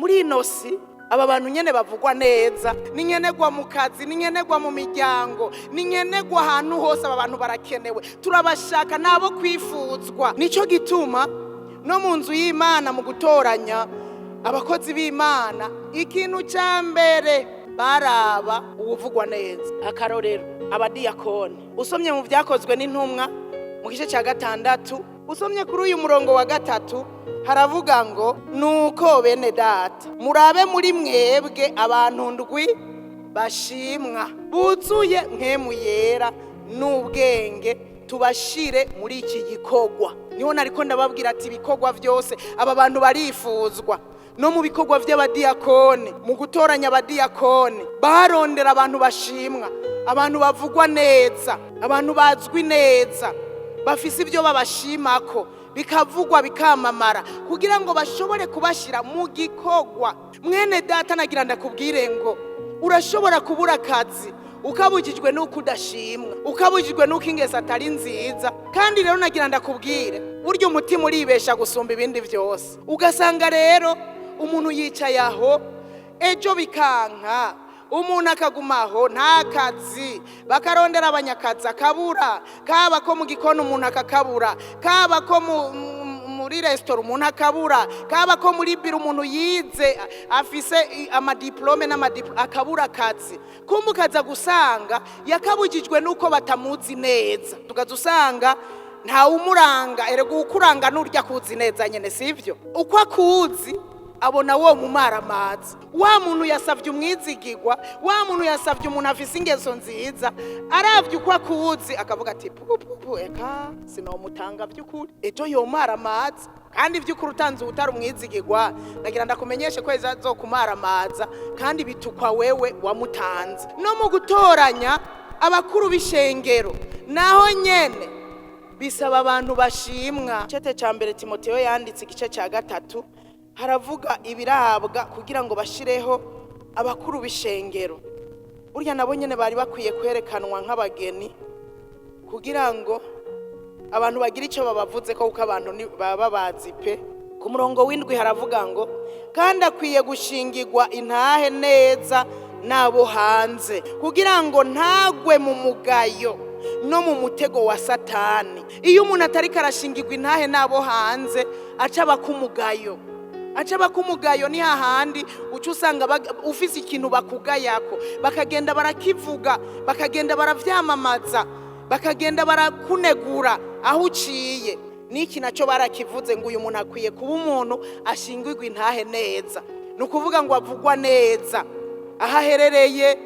Muri ino si aba bantu nyene bavugwa neza ni nkenerwa mu kazi, ni nkenerwa mu miryango, ni nkenerwa ahantu hose. Aba bantu barakenewe, turabashaka, nabo kwifuzwa. Nico gituma no mu nzu y'Imana, mu gutoranya abakozi b'Imana, ikintu cya mbere baraba uwuvugwa neza. Akarorero, abadiyakoni. Usomye mu Byakozwe n'Intumwa mu gice cya 6, usomye kuri uyu murongo wa 3, haravuga ngo: "Nuko bene data, murabe muri mwebwe abantu ndwi bashimwa, buzuye Mpwemu Yera n'ubwenge, tubashire muri iki gikorwa." Niho nariko ndababwira ati ibikorwa byose aba bantu barifuzwa. No mu bikorwa by'abadiyakoni, mu gutoranya abadiyakoni, barondera abantu bashimwa, abantu bavugwa neza, abantu bazwi neza, bafise ibyo babashimako, bikavugwa, bikamamara, kugira ngo bashobore kubashyira mu gikorwa. Mwene data, nagira ndakubwire ngo urashobora kubura akazi ukabujijwe n'uko udashimwa, ukabujijwe n'uko ingeso atari nziza. Kandi rero nagira ndakubwire, burya umutima uribesha gusumba ibindi byose. Ugasanga rero umuntu yicaye aho, ejo bikanka, umuntu akagumaho nta kazi, bakarondera abanyakazi akabura, kaba ko mu gikoni umuntu akakabura, kaba ko muri resitora umuntu akabura, kaba ko muri biro umuntu yize afise amadiplome n'amadiplome akabura akazi. Kumbe ukaza gusanga yakabujijwe n'uko batamuzi neza. Tukaza usanga ntawumuranga. Erega uwukuranga n'urya akuzi neza nyene, sivyo? Uko akuzi abona wo mumaramaza, wa muntu yasavye umwizigirwa, wa muntu yasavye umuntu afise ingeso nziza, aravye uko akuzi akavuga ati: "Pupupu, eka sinomutanga, vy'ukuri ejo yomaramaza." Kandi vy'ukuri utanze uwutari umwizigirwa, nagira ndakumenyeshe ko ejo azokumaramaza, kandi bitukwa wewe wamutanze. No mu gutoranya abakuru b'ishengero naho nyene bisaba abantu bashimwa. Icete cya mbere Timoteyo yanditse, igice cya 3, haravuga ibirabwa kugira ngo bashireho abakuru b'ishengero. Burya nabo nyene bari bakwiye kwerekanwa nk'abageni kugira ngo abantu bagire icyo babavuze ko, kuko abantu baba bazi pe. Ku murongo w'7 haravuga ngo: "Kandi akwiye gushingirwa intahe neza n'abo hanze, kugira ngo ntagwe mu mugayo no mu mutego wa Satani." Iyo umuntu atariko arashingirwa intahe n'abo hanze, aca aba k'umugayo, aca bakumugayo. Ni hahandi uca usanga ufise ikintu bakugayako, bakagenda barakivuga, bakagenda baravyamamaza, bakagenda barakunegura aho uciye. N'iki nacyo barakivuze ngo uyu muntu akwiye kuba umuntu ashingirwa intahe neza. Ni ukuvuga ngo avugwa neza aho aherereye,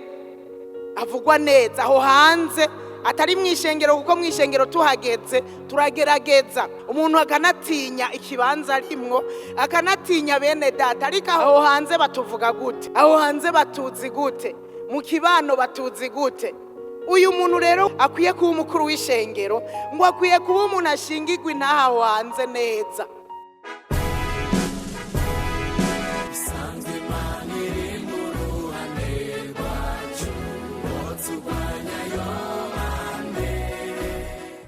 avugwa neza aho hanze, atari mu ishengero, kuko mu ishengero tuhageze turagerageza, umuntu akanatinya ikibanza arimwo, akanatinya bene data. Ariko aho hanze batuvuga gute? Aho hanze batuzi gute? Mu kibano batuzi gute? Uyu muntu rero akwiye kuba umukuru w'ishengero, ngo akwiye kuba umuntu ashingirwa intahe aho hanze neza.